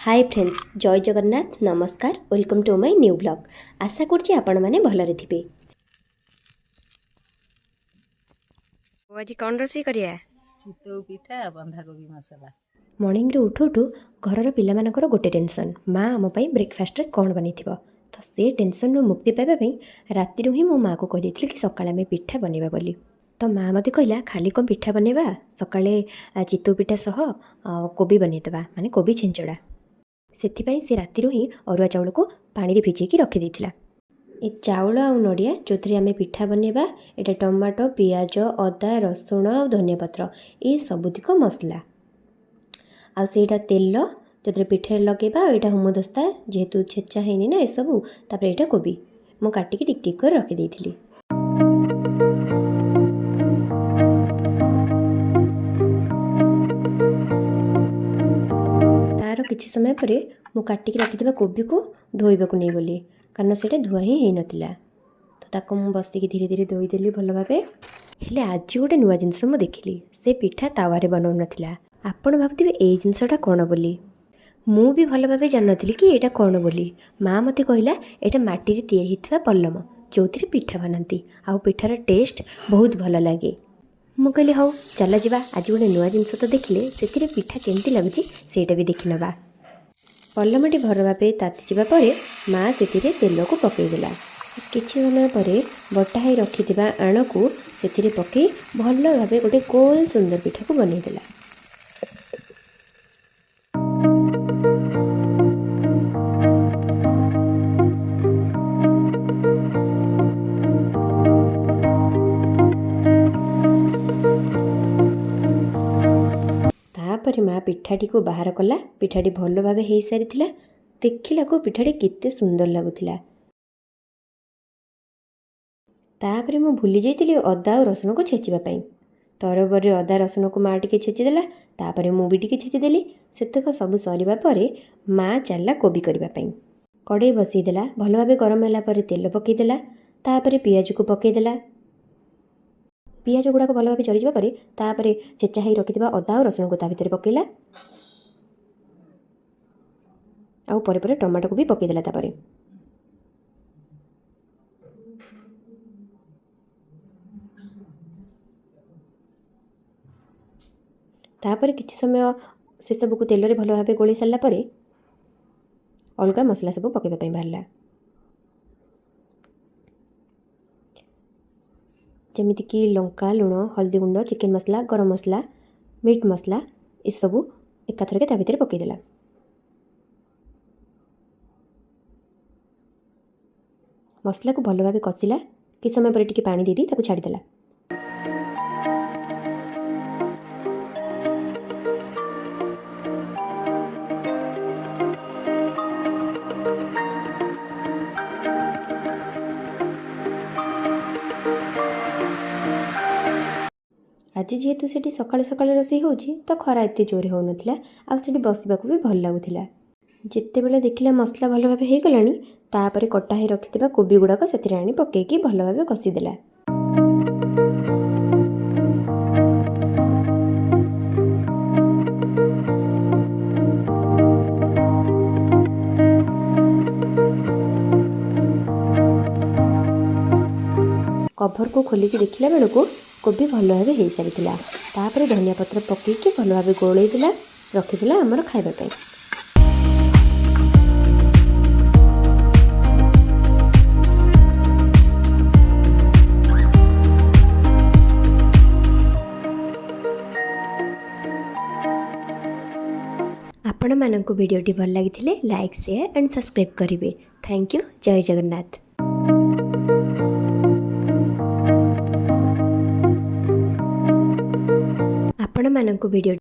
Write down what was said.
ହାଏ friends, ଜୟ ଜଗନ୍ନାଥ। ନମସ୍କାର, welcome to my new vlog। ଆଶା କରୁଛି ଆପଣମାନେ ଭଲରେ ଥିବେ। ଆଜି କ'ଣ ରୋଷେଇ କରିବା? ଚିତଉ ପିଠା, ବନ୍ଧାକୋବି ମସଲା। ମର୍ଣ୍ଣିଂରେ ଉଠୁ ଉଠୁ ଘରର ପିଲାମାନଙ୍କର ଗୋଟେ ଟେନସନ୍, ମା ଆମ ପାଇଁ ବ୍ରେକଫାଷ୍ଟରେ କ'ଣ ବନେଇଥିବ। ତ ସେ ଟେନସନ୍ରୁ ମୁକ୍ତି ପାଇବା ପାଇଁ ରାତିରୁ ହିଁ ମୋ ମାଆକୁ କହିଦେଇଥିଲି କି ସକାଳେ ଆମେ ପିଠା ବନେଇବା ବୋଲି। ତ ମା ମୋତେ କହିଲା, ଖାଲି କ'ଣ ପିଠା ବନେଇବା, ସକାଳେ ଚିତଉ ପିଠା ସହ କୋବି ବନେଇଦେବା, ମାନେ କୋବି ଛେଞ୍ଚଡ଼ା। ସେଥିପାଇଁ ସେ ରାତିରୁ ହିଁ ଅରୁଆ ଚାଉଳକୁ ପାଣିରେ ଭିଜେଇକି ରଖିଦେଇଥିଲା। ଏ ଚାଉଳ ଆଉ ନଡ଼ିଆ, ଯେଉଁଥିରେ ଆମେ ପିଠା ବନେଇବା। ଏଇଟା ଟମାଟୋ, ପିଆଜ, ଅଦା, ରସୁଣ ଆଉ ଧନିଆ ପତ୍ର, ଏ ସବୁତିକ ମସଲା। ଆଉ ସେଇଟା ତେଲ, ଯେଉଁଥିରେ ପିଠାରେ ଲଗେଇବା। ଆଉ ଏଇଟା ହେମଦସ୍ତା, ଯେହେତୁ ଛେଚା ହେଇନି ନା ଏସବୁ। ତାପରେ ଏଇଟା କୋବି ମୁଁ କାଟିକି ଟିକ୍ ଟିକ୍ କରି ରଖିଦେଇଥିଲି। ତାର କିଛି ସମୟ ପରେ ମୁଁ କାଟିକି ରଖିଥିବା କୋବିକୁ ଧୋଇବାକୁ ନେଇଗଲି, କାରଣ ସେଇଟା ଧୁଆ ହିଁ ହେଇନଥିଲା। ତ ତାକୁ ମୁଁ ବସିକି ଧୀରେ ଧୀରେ ଧୋଇଦେଲି ଭଲ ଭାବେ। ହେଲେ ଆଜି ଗୋଟେ ନୂଆ ଜିନିଷ ମୁଁ ଦେଖିଲି, ସେ ପିଠା ତାୱାରେ ବନାଉନଥିଲା। ଆପଣ ଭାବୁଥିବେ ଏଇ ଜିନିଷଟା କ'ଣ ବୋଲି। ମୁଁ ବି ଭଲ ଭାବେ ଜାଣିନଥିଲି କି ଏଇଟା କ'ଣ ବୋଲି। ମା ମୋତେ କହିଲା, ଏଇଟା ମାଟିରେ ତିଆରି ହେଇଥିବା ପଲମ, ଯେଉଁଥିରେ ପିଠା ବନାନ୍ତି ଆଉ ପିଠାର ଟେଷ୍ଟ ବହୁତ ଭଲ ଲାଗେ। ମୁଁ କହିଲି, ହଉ ଚାଲ ଯିବା, ଆଜି ଗୋଟେ ନୂଆ ଜିନିଷ ତ ଦେଖିଲେ, ସେଥିରେ ପିଠା କେମିତି ଲାଗୁଛି ସେଇଟା ବି ଦେଖିନେବା। ପଲମଟି ଭଲ ଭାବେ ତାତିଯିବା ପରେ ମା ସେଥିରେ ତେଲକୁ ପକାଇଦେଲା। କିଛି ସମୟ ପରେ ବଟା ହେଇ ରଖିଥିବା ଆଣକୁ ସେଥିରେ ପକାଇ ଭଲ ଭାବେ ଗୋଟେ ଗୋଲ ସୁନ୍ଦର ପିଠାକୁ ବନେଇଦେଲା। ତାପରେ ମା ପିଠାଟିକୁ ବାହାର କଲା। ପିଠାଟି ଭଲ ଭାବେ ହେଇସାରିଥିଲା। ଦେଖିଲାକୁ ପିଠାଟି କେତେ ସୁନ୍ଦର ଲାଗୁଥିଲା। ତାପରେ ମୁଁ ଭୁଲି ଯାଇଥିଲି ଅଦା ଆଉ ରସୁଣକୁ ଛେଚିବା ପାଇଁ। ତରବରରେ ଅଦା ରସୁଣକୁ ମା ଟିକେ ଛେଚିଦେଲା, ତାପରେ ମୁଁ ବି ଟିକେ ଛେଚିଦେଲି। ସେତକ ସବୁ ସରିବା ପରେ ମା ଚାଲିଲା କୋବି କରିବା ପାଇଁ। କଡ଼େଇ ବସେଇଦେଲା। ଭଲ ଭାବେ ଗରମ ହେଲା ପରେ ତେଲ ପକାଇଦେଲା। ତାପରେ ପିଆଜକୁ ପକାଇଦେଲା। ପିଆଜ ଗୁଡ଼ାକ ଭଲ ଭାବେ ଜରିଯିବା ପରେ ତାପରେ ଛେଚା ହେଇ ରଖିଥିବା ଅଦା ଆଉ ରସୁଣକୁ ତା ଭିତରେ ପକାଇଲା। ଆଉ ପରେ ପରେ ଟମାଟୋକୁ ବି ପକାଇଦେଲା। ତାପରେ କିଛି ସମୟ ସେସବୁକୁ ତେଲରେ ଭଲ ଭାବେ ଗୋଳେଇ ସାରିଲା ପରେ ଅଲଗା ମସଲା ସବୁ ପକାଇବା ପାଇଁ ବାହାରିଲା, ଯେମିତିକି ଲଙ୍କା, ଲୁଣ, ହଳଦୀ ଗୁଣ୍ଡ, ଚିକେନ୍ ମସଲା, ଗରମ ମସଲା, ମିଟ୍ ମସଲା, ଏସବୁ ଏକାଥରକେ ତା ଭିତରେ ପକାଇଦେଲା। ମସଲାକୁ ଭଲ ଭାବେ କଷିଲା। କିଛି ସମୟ ପରେ ଟିକେ ପାଣି ଦେଇଦେଇ ତାକୁ ଛାଡ଼ିଦେଲା। ଆଜି ଯେହେତୁ ସେଠି ସକାଳୁ ସକାଳୁ ରୋଷେଇ ହେଉଛି, ତ ଖରା ଏତେ ଜୋରେ ହେଉନଥିଲା ଆଉ ସେଠି ବସିବାକୁ ବି ଭଲ ଲାଗୁଥିଲା। ଯେତେବେଳେ ଦେଖିଲା ମସଲା ଭଲ ଭାବେ ହେଇଗଲାଣି, ତାପରେ କଟା ହେଇ ରଖିଥିବା କୋବି ଗୁଡ଼ାକ ସେଥିରେ ଆଣି ପକାଇକି ଭଲ ଭାବେ କଷିଦେଲା। କଭରକୁ ଖୋଲିକି ଦେଖିଲା ବେଳକୁ କୋବି ଭଲ ଭାବେ ହେଇସାରିଥିଲା। ତାପରେ ଧନିଆ ପତ୍ର ପକାଇକି ଭଲ ଭାବେ ଗୋଳେଇ ଦେଲା, ରଖିଦେଲା ଆମର ଖାଇବା ପାଇଁ। ଆପଣମାନଙ୍କୁ ଭିଡ଼ିଓଟି ଭଲ ଲାଗିଥିଲେ ଲାଇକ୍, ସେୟାର ଆଣ୍ଡ ସବସ୍କ୍ରାଇବ୍ କରିବେ। Thank you. Jay Jagannath. ଆପଣମାନଙ୍କୁ ଭିଡ଼ିଓ